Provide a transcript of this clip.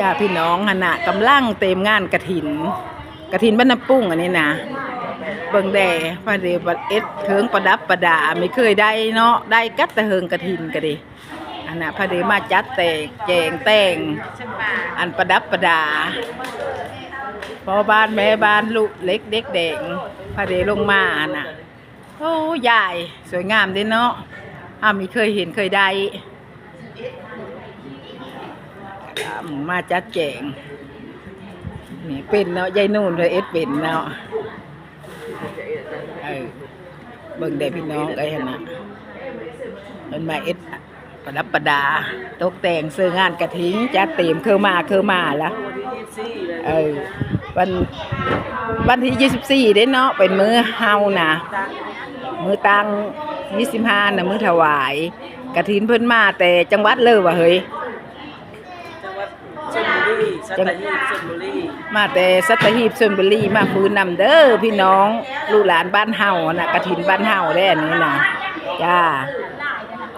ຈ້າພີ່ນ້ອງ ຫັ້ນນະ ກຳລັງເຕຍງານກະຖິນ ກະຖິນບ້ານນາປຸ້ງອັນນີ້ນະ ເບິ່ງແດ່ ພະເດ ເຮັດເຖິງປະດັບປະດາ ມີເຄີຍໄດ້ເນາະ ໄດ້ກັດແຕ່ເຫິງກະຖິນກະດີ ອັນນະ ພະເດມາຈັດແຕ່ງແຈງແຕ່ງ ອັນປະດັບປະດາ ພໍ່ບ້ານແມ່ບ້ານ ລຸເລັກເດັກແດງ ພະເດລົງມາຫັ້ນນະ ໂອ້ ຍາຍ ສວຍງາມເດ້ເນາະ ເຮົາມີເຄີຍເຫັນເຄີຍໄດ້ ມາຈັດແຈງ ນີ້ເປັນເນາະ ຍາຍນູນເພິ່ນເຮັດເປັນເນາະ ເອີ ເບິ່ງແດ່ພີ່ນ້ອງເອີຍ ຫັ້ນນະ ເພິ່ນມາເຮັດ ປະດັບປະດາ ຕົກແຕ່ງເຊິ່ງງານກະຖິນ ຈັດເຕັມເຄີມາເຄີມາລະ ເອີ ວັນ ວັນທີຊາວສີ່ເດ້ເນາະ ເປັນມື້ເຮົານະ ມື້ຕັ້ງ ຊາວຫ້ານະ ມື້ຖວາຍກະຖິນ ເພິ່ນມາແຕ່ຈັງຫວັດເລີຫວາເຮີ້ຍ? ມາແຕ່ສັດຕະຫີບ ຊົນບຸລີ ມາຟື້ນນຳເດີພີ່ນ້ອງ ລູກຫຼານບ້ານເຮົານະ ກະຖິນບ້ານເຮົາເດ້ອັນນີ້ນະ ຈ້າ.